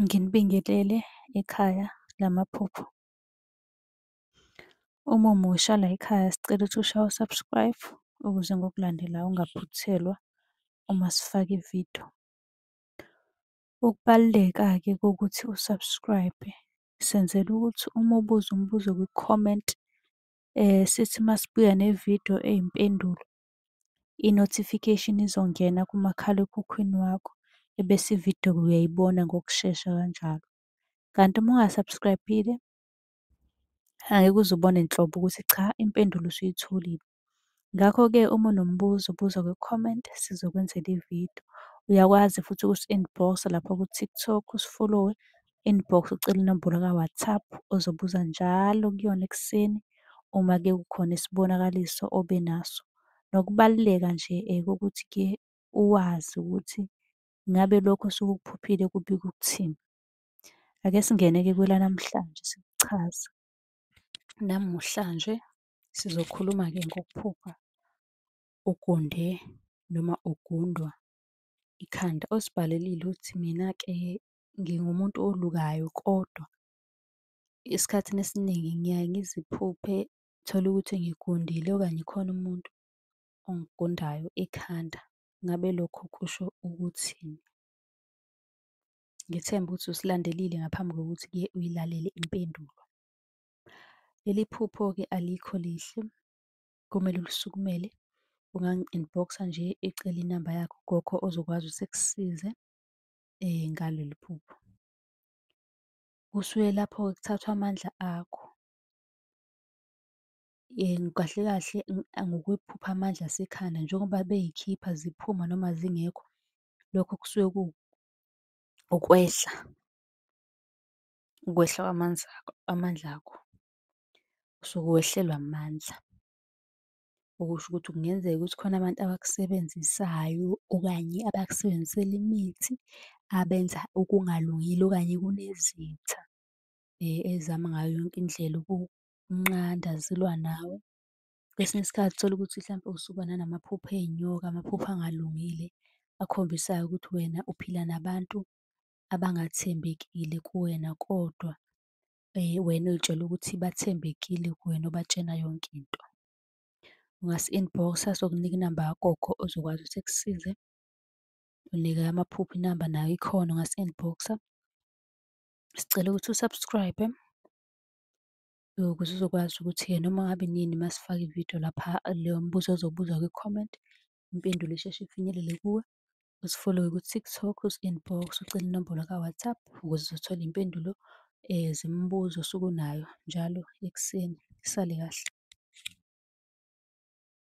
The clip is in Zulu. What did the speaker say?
Nginibingelele ekhaya lamaphupho. Uma umusha layikhaya sicela ukuthi ushaye u-subscribe ukuze ngokulandelayo ungaphuthelwa uma sifaka ividiyo. Ukubaluleka-ke kokuthi u-subscribe-e, senzela ukuthi uma ubuza umbuzo kwi-comment, sithi uma sibuya nevidiyo eyimpendulo, i-notification izongena kumakhalekhukhwini wakho, ebese ividiyo uyayibona ngokushesha kanjalo. Kanti uma unga-subscribe-ile, angeke uze ubone nhlobo ukuthi cha impendulo usuyitholile. Ngakho-ke uma unombuzo buza kwi-comment sizokwenzela ividiyo. Uyakwazi futhi ukusi-inbox-a lapha ku-TikTok usifolowe, inbox ucele inombolo ka-WhatsApp ozobuza njalo kuyona ekuseni uma-ke kukhona isibonakaliso obe naso. Nokubaluleka nje kokuthi-ke uwazi ukuthi ngabe lokhu osuke ukuphuphile kubika ukuthini. Ake singene-ke kwelanamhlanje sikuchaze. Namuhlanje sizokhuluma-ke ngokuphupha ugunde noma ugundwa ikhanda. Osibhalelile uthi, mina-ke ngingumuntu olukayo kodwa esikhathini esiningi ngiyaye ngiziphuphe, tholukuthi ngigundile okanye khona umuntu ongigundayo ekhanda. Ngabe lokho kusho ukuthini? Ngithemba ukuthi usilandelile ngaphambi kokuthi-ke uyilalele impendulo. Leli phupho-ke alikho lihle, kumele ulisukumele. Ungangi-inbox-a nje ecela inamba yakhe ugogo ozokwazi ukuthi ekusize ngaleli phupho. Kusuke lapho-ke kuthathwa amandla akho. Kahle kahle ngokwephupho amandla asekhanda njengoba beyikhipha ziphuma noma zingekho, lokho kusuke ukwehla, ukwehla amandla akho. Usuke wehlelwa amandla. Okusho ukuthi kungenzeka ukuthi khona abantu abakusebenzisayo okanye abakusebenzisela imithi, abenza okungalungile okanye kunezitha ey'zama ngayo yonke indlela ukukunqanda zilwa nawe. Kwesinye isikhathi uthole ukuthi hlampe usuba nanamaphupho ey'nyoka, amaphupho angalungile akhombisayo ukuthi wena uphila nabantu abangathembekile kuwena, kodwa wena uy'tshela ukuthi bathembekile kuwena, obatshena yonke into. Ungasi-inbox-a sokunika inamba kagogo ozokwazi ukuthi ekusize. Neyamaphupho inamba nayo ikhona, ungasi-inbox-a. Sicela ukuthi u-subscribe-e ukuze uzokwazi ukuthi-ke noma ngabe inini uma sifaka ividiyo lapha, leyo mbuzo ozowubuza kwi-comment, impendulo isheshe ifinyelele kuwe. Usifolowe ku-TikTok, usi-inbox-e ucele inombolo ka-WhatsApp ukuze uzothola iy'mpendulo zemibuzo osuke unayo njalo ekuseni. Nisale kahle.